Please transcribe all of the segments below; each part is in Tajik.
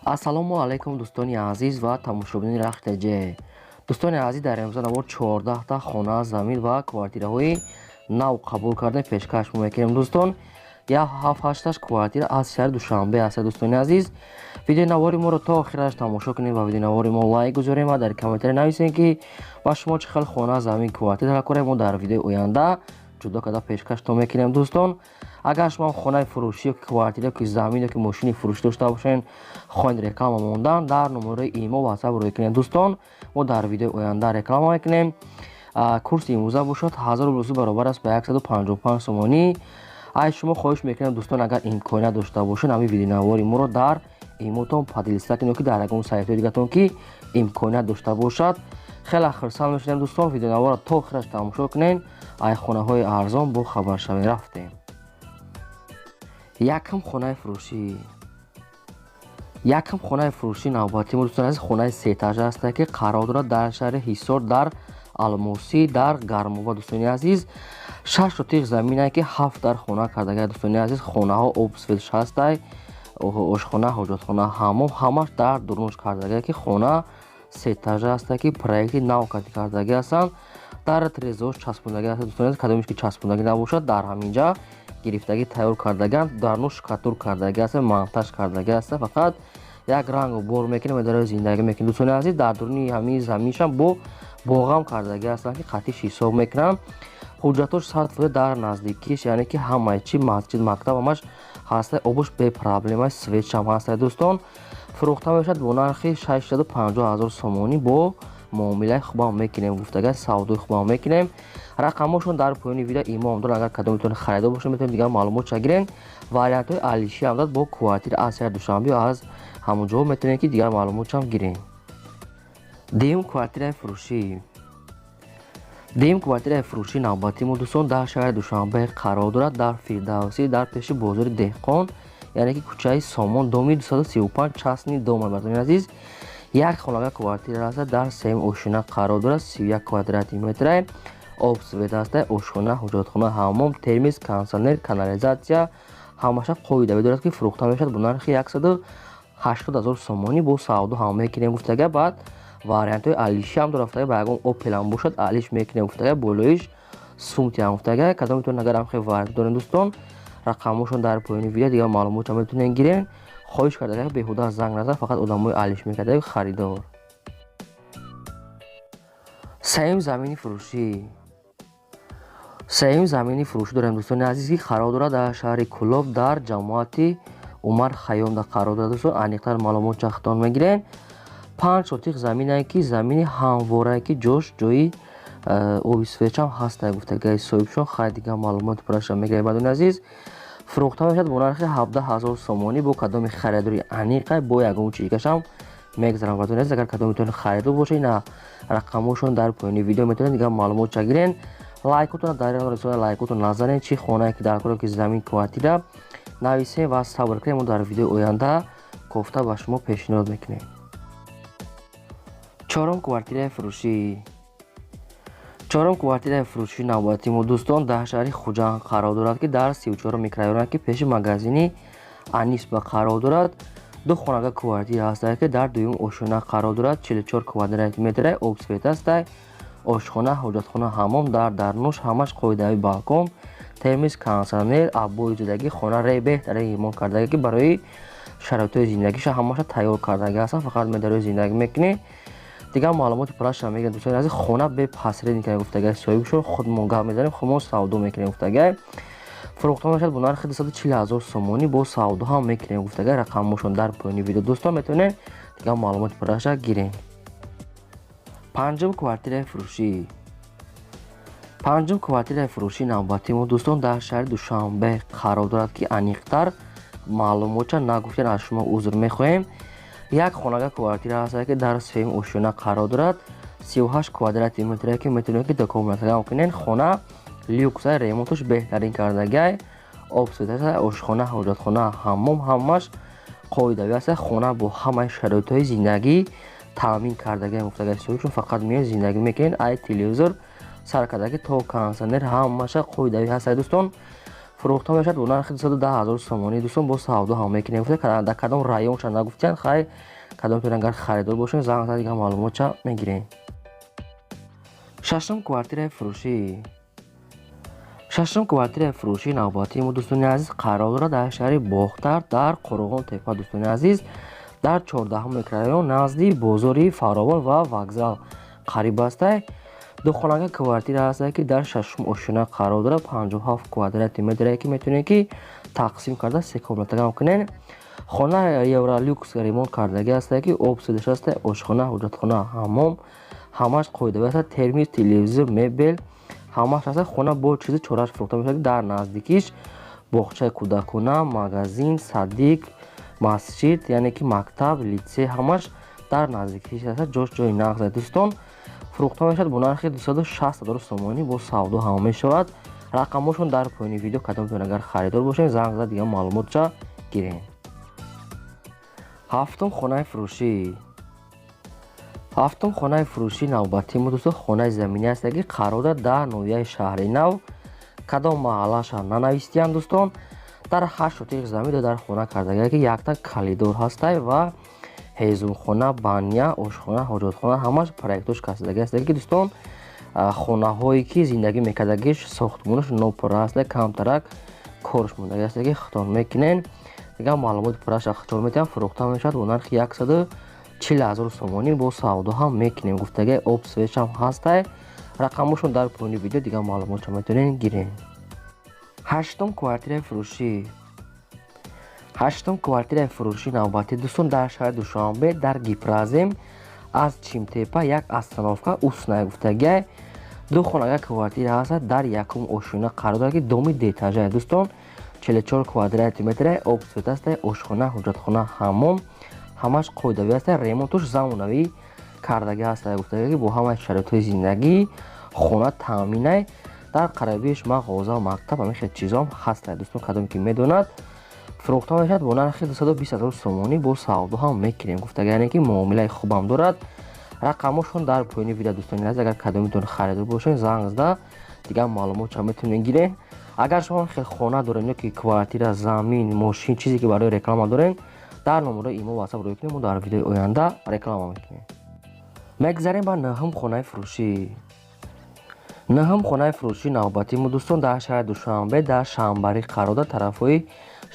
Ассалому алайкум, дӯстони азиз ва тамошобинони Рахш ТЖ. Дӯстони азиз, дар имрӯза навор 14та хона, замин ва квартираҳои нав қабул карда пешкаш мекунем, дӯстон. Як ҳафт ҳашташ квартира аз шаҳри Душанбе аст. Дӯстони азиз, видеои навори моро то охираш тамошо кунед ва видеои навори мо лайк гузорем ва дар комментария нависем, ки ба шумо чӣ хел хона, замин, квартира даркорем. Мо дар видеои оянда ҷудо карда пешкаштон мекунем. Дӯстон, агар шумо хонаи фурӯшӣ ё квартира ки замин ё ки мошини фурӯшӣ дошта бошед, хоҳед реклама мондан, дар номерои имо, ватсап рӯй кунед. Дӯстон, мо дар видеои оянда реклама мекунем. Курси имрӯза бошад 1000 рубл баробар аст ба 155 сомонӣ. Ай шумо хоҳиш мекунем, дӯстон, агар имконият дошта бошед, ҳамин видеонавори моро дар имотон поделиться кунед ки дар ягон сайтҳои дигатон ки имконият дошта бошад, хеле хурсанд мешудем. Дӯстон, видеонаворро то охираш тамошо кунед, ай хонаҳои арзон бо хабар шавед. Рафтем. Якум хонаи фурӯшӣ. Якум хонаи фурӯшӣ навбатӣ мо, дӯстони азиз, хонаи сеэтажа ҳаста, ки қарор дорад дар шаҳри Ҳисор, дар Алмосӣ, дар Гармоба. Дӯстони азиз, шаш сотих замине, ки ҳафт дар хона кардага. Дӯстони азиз, хонаҳо об, светш ҳастай, ошхона, ҳоҷатхона, ҳамом ҳамаш дар дурнуш кардага, ки хона сеэтажа ҳаста, ки проекти нав кардагӣ ҳастанд. Дар трезош часпондагӣ ҳаст. Дӯстони азиз, кадомеш ки часпондагӣ набошад, дар ҳаминҷа гирифтагӣ тайёр кардагианд, дар нуш штукатур кардагӣ ҳаста, монтаж кардагӣ ҳаста. Фақат як рангу бор мекунем ва дар зиндагӣ мекунем. Дӯстони азиз, дар дуруни ҳамин заминшам бо боғам кардагӣ ҳастанд, ки қатиш ҳисоб мекунанд. Ҳуҷҷатош 100% дар наздикиш, яъне ки ҳамаи чи, масҷид, мактаб ҳамаш ҳаста, обуш бепроблема, светшам ҳаста. Дӯстон, фурӯхта мешавад бо нархи 650 ҳазор сомонӣ. Бо муомилаи хубам мекунем гуфтага, савдои хубам мекунем. Рақамҳошон дар поёни видео имом доранд. Агар кадометон харидор бошед, метавонед дигар маълумотша гирен. Вариантҳои алиши ҳам дад бо квартира аз шаҳри Душанбе, аз ҳамон ҷо метавонед, ки дигар маълумотшам гирен. Дуюм квартираи фурӯшӣ. Дуюм квартираи фурӯшӣ навбатӣ мо, дӯстон, дар шаҳри Душанбе қарор дорад, дар Фирдавсӣ, дар пеши бозори Деҳқон, яъне ки кӯчаи Сомон, доми 235, частный дом. Бардони азиз, як хонага квартира аст, дар сеюм ошина қарор дорад, 31 квадрати метра, об, свет аста, ошхона, ҳоҷатхона, ҳаммом, термиз, кондитсионер, канализатсия ҳамаша қоидавӣ дорад, ки фурӯхта мешавад бо нархи 180 ҳазор сомонӣ. Бо савдо ҳам мекунем гуфтага. Баъд вариантҳои алиши ҳам дорад гуфтага, ба ягон Опелам бошад, алиш мекунем гуфтага, болоиш сумтиам гуфтага. Кадометон агар ҳам хел вариант дорем, дӯстон, рақамҳошон дар поёни видео, дигар маълумотша метавонед гирен. Хоҳиш кардага, беҳуда занг назан, фақат одамои алиш мекарда, харидор. Сеюм замини фурӯшӣ. Сеюм замини фурӯшӣ дорем, дӯстони азиз, ки қарор дорад дар шаҳри Кӯлоб, дар ҷамоати Умар Хайёмда қарор дорад. Дӯстон, аниқтар маълумот чахтон мегирем. 5 сотих замине, ки замини ҳамворае, ки ҷош ҷои оби светшам ҳаста гуфтагаи соҳибшон. Хай, дигар маълумоти пурраша мегирем. Бардони азиз, фурӯхта мешавад бо нархи 17 ҳазор сомонӣ. Бо кадоми харидори аниқа, бо ягон чизикашам мегзарам. Бардони азиз, агар кадометон харидор бошед, ина рақамҳошон дар поёни видео, метавонед дигар маълумотша гирен. Лайкотона дар расона лайкотон назанед. Чӣ хонае ки дар кор, ки замин, квартира, нависем ва сабр кунем, мо дар видеои оянда кофта ба шумо пешниҳод мекунем. Чорум квартираи фурӯшӣ. Чорум квартираи фурӯшӣ навбатӣ мо, дӯстон, дар шаҳри Хуҷанд қарор дорад, ки дар 34 микрорайон, ки пеши магазини Анисба қарор дорад. Ду хонага квартира ҳастад, ки дар дуюм ошёна қарор дорад, 44 квадрати метра, об, свет ҳастай, ошхона, ҳоҷатхона, ҳаммом дар дарнуш ҳамаш қоидави, балкон, термиз, кондитсионер, обои зудагӣ. Хона ре беҳтарин ремонт кардагӣ, ки барои шароитҳои зиндагиша ҳамаша тайёр кардагӣ ҳастанд. Фақат медарои зиндагӣ мекунӣ. Дигар маълумоти пурраша мегирем. Дӯстони азиз, хона бе посредника гуфтагай соҳибшон, худмон гап мезанем, худмон савдо мекунем гуфтагай. Фурӯхта мешавад бо нархи 240 ҳазор сомонӣ. Бо савдо ҳам мекунем гуфтагай. Рақамҳошон дар поёни видео, дӯстон, метавонед дигар маълумоти пурраша гирем. Панҷум квартираи фурӯшӣ. Панҷум квартираи фурӯшии навбатӣ мо, дӯстон, дар шаҳри Душанбе қарор дорад, ки аниқтар маълумотша нагуфтем, аз шумо узр мехоҳем. Як хонага квартира ҳастад, ки дар сеюм ошёна қарор дорад, 38 квадрати метре, ки метавонед, ки документагам кунед. Хона люкса, ремонташ беҳтарин кардагай, об, свет, ошхона, ҳоҷатхона, ҳаммом ҳамаш қоидавӣ аст. Хона бо ҳамаи шароитҳои зиндагӣ таъмин кардагай гуфтагай соҳибшон, фақат меоед, зиндагӣ мекунед. Ай телевизор сар кардаги то кондитсионер ҳамаша қоидавӣ ҳастад. Дӯстон, фурӯхта мешавад бо нархи 280 ҳазор сомонӣ. Бо савдо ҳам мекунем гуфтагай. Рақамҳошон дар поёни видео, Фурӯхта мешавад бо нархи 210 000 сомонӣ. Дӯстон, бо савдо ҳам мекунем. Гуфта, дар кадом районша нагуфтиянд. Хай, кадомтон агар харидор бошед, занг зада дигар маълумотша мегирем. Шашум квартираи фурӯшӣ. Шашум квартираи фурӯшии навбатии мо, дӯстони азиз, қарор дорад дар шаҳри Бохтар, дар Қурғон тепа, дӯстони азиз, дар 14-ум микрорайон, назди бозори Фаровон ва вокзал қариб астай. Духонага квартира ҳастае, ки дар шашум ошёна қарор дорад, 57 квадрати метре, ки метавонед, ки тақсим карда се комнатагам кунед. Хона евролюкс ремонт кардагӣ ҳастае, ки об свет аш ҳастае, ошхона, ҳоҷатхона, ҳаммом ҳамаш қоидавӣ аст, термис, телевизор, мебел ҳамаш ҳаст. Хона бо чизи чораш фурӯхта мешавад. Дар наздикиш боғчаи кӯдакона, магазин, садик, масҷид, яъне ки мактаб, литсей ҳамаш дар наздикиш аст. Ҷош ҷои нағз, дӯстон. Фурӯхта мешавад бо нархи 260 000 сомонӣ, бо савдо ҳам мешавад. Рақамҳошон дар поёни видео. Кадомтон агар харидор бошед, занг зада дигар маълумотша гирем. Ҳафтум хонаи фурӯшӣ. Ҳафтум хонаи фурӯшии навбатии мо, дӯстон, хонаи заминӣ аст, ки қарор дорад дар ноҳияи Шаҳри Нав. Кадом маҳаллаша нанавистиянд, дӯстон. Дар 8 сотиқ замин дар хона кардагия, ки якта калидор ҳастай ва ҳезумхона, баня, ошхона, ҳоҷатхона ҳамаш проектош касидаги аст, ки дӯстон, хонаҳое ки зиндагӣ мекардагиш, сохтмонаш нопурра аст, камтарак корш мондаги аст, ки худтон мекунен. Дигар маълумоти пурраша худтон метавон. Фурӯхта мешавад бо нархи 140 000 сомонӣ, бо савдо ҳам мекунем гуфтаги. Об свет шам ҳастай. Рақамҳошон дар поёни видео, дигар маълумотша метавонед гирем. Ҳаштум квартираи фурӯшӣ. Ҳаштум квартираи фурӯшии навбатӣ, дӯстон, дар шаҳри Душанбе, дар Гипрозем, аз Чимтепа як остановка, Усная гуфтагиай. Ду хонага квартира ҳастад, дар якум ошёна қарор дорад, ки доми дуэтажае, дӯстон, 44 квадрати метре, об свет аста, ошхона, ҳоҷатхона, ҳаммом ҳамаш қоидавӣ аста, ремонтуш замонавӣ кардагӣ ҳаста гуфтагӣ, ки бо ҳамаи шароитҳои зиндагӣ хона таъминай. Дар қарибиш мағоза, мактаб, ҳамин хел чизоам ҳаста, дӯстон, кадоме ки медонад. Фурӯхта мешавад бо нархи 220 000 сомонӣ, бо савдо ҳам мекунем гуфтагӣ, яъне ки муомилаи хубам дорад. Рақамҳошон дар поёни видео, дӯстони азиз. Агар кадомитон харидор бошед, занг зада дигар маълумотша метавонед гиред. Агар шумо хел хона доред ё ки квартира, замин, мошин, чизе ки барои реклама доред, дар номерои имо, ватсап рӯй кунед, мо дар видеои оянда реклама мекунем. Мегзарем ба нӯҳум хонаи фурӯшӣ. Нӯҳум хонаи фурӯшии навбатии мо, дӯстон, дар шаҳри Душанбе, дар Шамбарӣ қарор дорад. Тарафҳои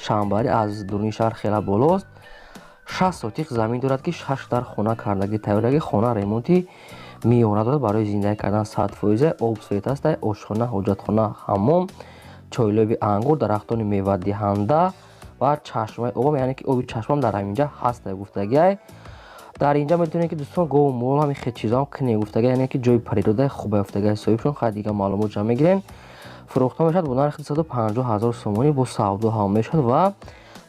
Шамбарӣ, аз дуруни шаҳр хела болост. 60 сотиқ замин дорад, ки шаш дар хона кардагӣ тайёраги. Хона ремонти миёна дорад, барои зиндагӣ кардан 100%, об свет аста, ошхона, ҳоҷатхона, ҳаммом, чойлоби ангур, дарахтони мевадиҳанда ва чашмаи обам, яъне ки оби чашмам дар ҳаминҷа ҳаста гуфтагиай. Дар инҷа метавонед, ки дӯстон, гову мол, ҳамин хел чизоам кунед гуфтага, яъне ки ҷои природаи хубе гуфтагиай соҳибшон. Хай, дигар маълумот ҷамъ мегирем. Фурӯхта мешавад бо нархи 250 000 сомонӣ, бо савдо ҳам мешавад ва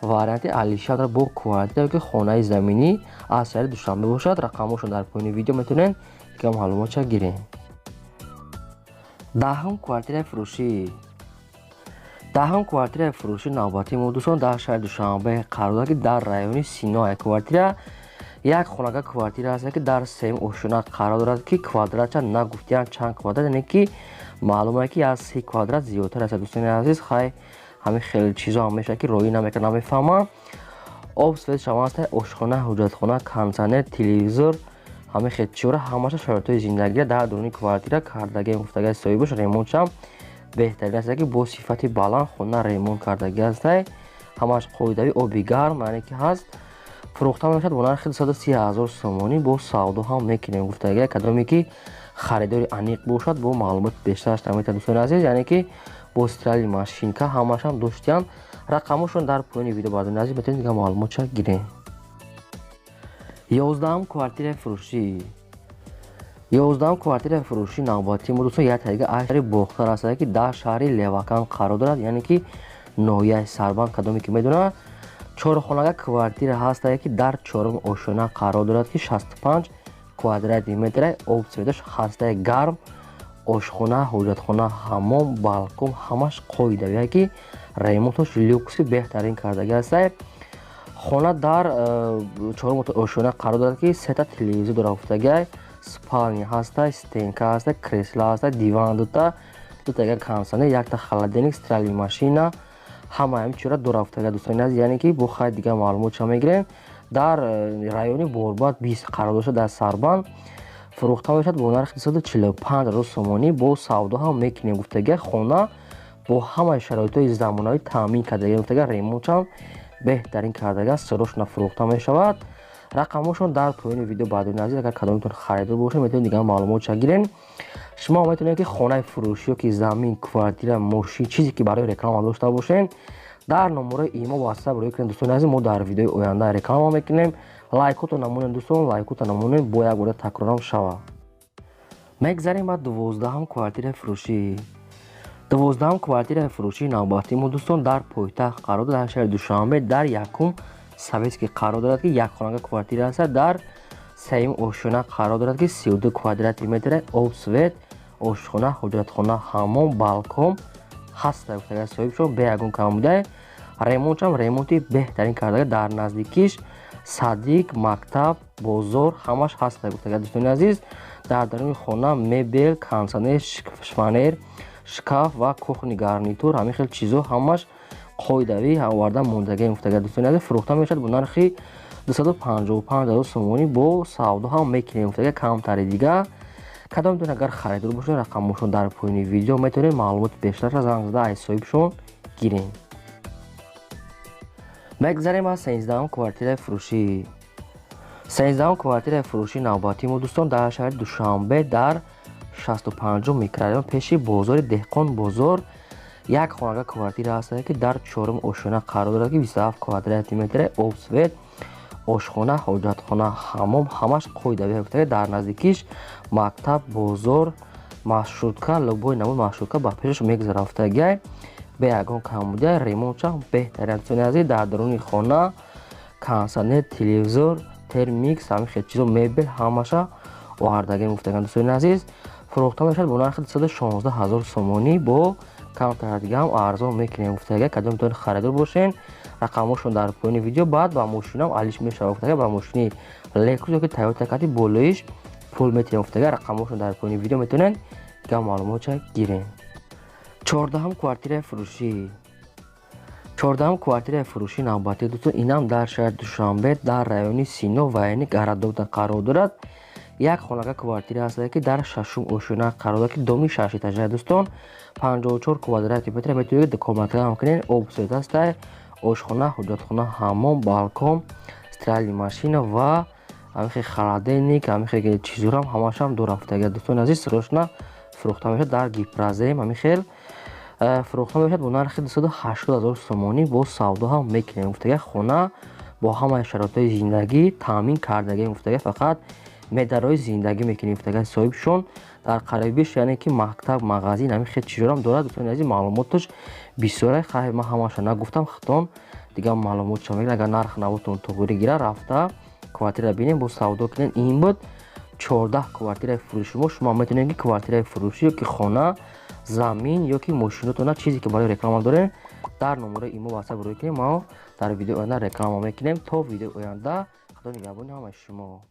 варианти алишадра бо квартира ки хонаи заминӣ аз шаҳри Душанбе бошад. Рақамҳошон дар поёни видео, метавонед дигар маълумотша гирем. Даҳум квартираи фурӯшӣ. Даҳум квартираи фурӯши навбатии мо, дӯстон, дар шаҳри Душанбе қарор дорад, ки дар райони Сино квартира, як хонага квартира аст, ки дар сеюм ошёна қарор дорад, ки квадратча нагуфтиянд чанд квадрат, яъне ки маълум е, ки аз 30 квадрат зиёдтар аст, дӯстони азиз. Хай, ҳамин хеле чизо ҳам мешавад, ки роӣ намекард, намефаҳмам. Об свет шава аст, ошхона, ҳоҷатхона, кондитсионер, телевизор, ҳамин хел чизора ҳамаша шароитҳои зиндагия дар дуруни квартира кардагиам гуфтагиа соҳибаш. Ремонтшам беҳтарин аст, ки бо сифати баланд хона ремонт кардагӣ ҳастай, ҳамаш қоидавӣ, оби гарм яъне ки ҳаст. Фурӯхта мешавад бо нархи 230 000 сомонӣ, бо савдо ҳам мекунем гуфтагиа. Кадоме ки харидори аниқ бошад, бо маълумоти бештараш наметавонад, дӯстони азиз, яъне ки бо стиральный машинка ҳамашам доштиянд. Рақамҳошон дар поёни видео, бардони азиз, метавонед дигар маълумотша гирем. 11-ум квартираи фурӯшӣ. 11-ум квартираи фурӯшии навбатии мо, дӯстон, як тариқа аз шаҳри Бохтар аст, ки дар шаҳри Левакан қарор дорад, яъне ки ноҳияи Сарбанд, кадоме ки медонад. Чорхонага квартира ҳастае, ки дар чорум ошёна қарор дорад, ки 65 квадрати метре, об свет аш ҳастаи гарм, ошхона, ҳоҷатхона, ҳаммом, балкон ҳамаш қоидавие, ки ремонтош люкси беҳтарин кардагӣ ҳастае. Хона дар чорум ошёна қарор дорад, ки сета телевизор дорад гуфтагиай, спальня ҳастай, стенка ҳастай, кресла ҳастай, диван дута, дутага кондитсионер, якта холодильник, стиральный машина. Ҳама ҳамин чизро дора гуфтага, дӯстони азиз, яъне ки бо хай дигар маълумотша мегирем. Дар райони Борбад 20 қарор дошта, дар Сарбанд фурӯхта мешавад бо нархи 245 ҳазор сомонӣ, бо савдо ҳам мекунем гуфтага. Хона бо ҳамаи шароитҳои замонавӣ таъмин кардага гуфтага, ремонтшам беҳтарин кардага, сирошона фурӯхта мешавад. Рақамҳошон дар поёни видео, баъдони азиз, агар кадомитон харидор бошед, метавонед дигар маълумотша гирен. Шумо метавонед ки хонаи фурӯшӣ ёки замин, квартира, мошин, чизе ки барои реклама дошта бошед, дар номерои имо WhatsApp рӯй кунед, дӯстони азиз, мо дар видеои оянда реклама мекунем. Лайкото намонед, дӯстон, лайкото намонед, бо як бора такрорам шава. Мегзарем ба 12-ҳам квартираи фурӯшӣ. 12-ҳам квартираи фурӯшии навбатии мо, дӯстон, дар пойтахт қарор дорад, дар шаҳри Душанбе, дар якум Советский қарор дорад, ки якхонага квартира аст, дар сеюм ошёна қарор дорад, ки 32 квадрати метр, об, свет, ошхона, ҳоҷатхона, ҳаммом, балкон ҳаста гуфтага соҳибшон, бе ягон камбудае. Ремонтшам ремонти беҳтарин кардага, дар наздикиш садик, мактаб, бозор ҳамаш ҳаста гуфтага, дӯстони азиз. Дар даруни хона мебел, кондитсионер, шифоньер, шкаф ва кухонный гарнитур, ҳамин хел чизо ҳамаш қоидавӣ оварда мондагӣ гуфтага, дӯстони азиз. Фурӯхта мешавад бо нархи 255 ҳазор сомонӣ, бо савдо ҳам мекунем гуфтага, камтари дига. Кадомтон агар харидор бошед, рақамҳошон дар поёни видео, метавонед маълумоти бештарро занг зада аз соҳибшон гирем. Мегзарем ба 13-ҳам квартираи фурӯшӣ. 13-ҳам квартираи фурӯшии навбатии мо, дӯстон, дар шаҳри Душанбе, дар 65-ум микрорайон, пеши бозори Деҳқон бозор, як хонага квартира ҳаст, ки дар чорум ошёна қарор дорад, ки 27 квадрати метр, об, свет, ошхона, ҳоҷатхона, ҳаммом ҳамаш қоидавӣ гуфтага. Дар наздикиш мактаб, бозор, маршрутка, любой намуд маршрутка ба пешаш мегузарад гуфтагиай, бе ягон камбудия, ремонтшам беҳтарин, дӯстони азиз. Дар даруни хона кондитсионер, телевизор, термикс, ҳамин хел чизо, мебел ҳамаша овардагем гуфтаган, дӯстони азиз. Фурӯхта мешавад бо нархи 216 ҳазор сомонӣ, бо камтар дигаам арзон мекунем гуфтага. Кадомтон харидор бошен, рақамҳошон дар поёни видео. Баъд ба мошинам алиш мешавад гуфтага, ба мошини Лексус ёки Тойота кати болоиш пул метиҳем гуфтага. Рақамҳошон дар поёни видео, метавонед дигар маълумотша гирем. 14-ҳам квартираи фурӯшӣ. 14-ҳам квартираи фурӯшии навбатӣ, дӯстон, инам дар шаҳри Душанбе, дар райони Сино ва яъне Городокда қарор дорад. Як хонага квартира ҳаст, ки дар шашум ошёна қарор дорад, ки доми шашэтажа, дӯстон, 54 квадрати метр. Метавонед комната ҳам кунед. Об, свет ҳастай, ошхона, ҳоҷатхона, ҳаммом, балкон, стиральный машина ва ҳамин хел холодильник, ҳамин хел чизорам ҳамашам дора гуфтага, дӯстони азиз. Срочно фурӯхта мешавад дар Гипрозем, ҳамин хел фурӯхта мешавад бо нархи 280 ҳазор сомонӣ, бо савдо ҳам мекунем гуфтага. Хона бо ҳамаи шароитҳои зиндагӣ таъмин кардагем гуфтага, фақат медарои зиндагӣ мекунем гуфтага соҳибшон. Дар қарибиш яъне ки мактаб, мағазин, ҳамин хел чизорам дорад, дӯстони азиз. Маълумоташ бисёре, хай ман ҳамаша нагуфтам, худтон дигар маълумотша мегиред. Агар нарх навотон туғри гира, рафта квартира бинем, бо савдо кунед. Ин буд 14 квартираи фурӯши мо. Шумо метавонед ки квартираи фурӯшӣ ёки хона, замин ёки мошинотона, чизе ки барои реклама дорем, дар номерои имо WhatsApp рӯй кунем, мо дар видеои оянда реклама мекунем. То видеои оянда, худо нигаҳбони ҳамаи шумо.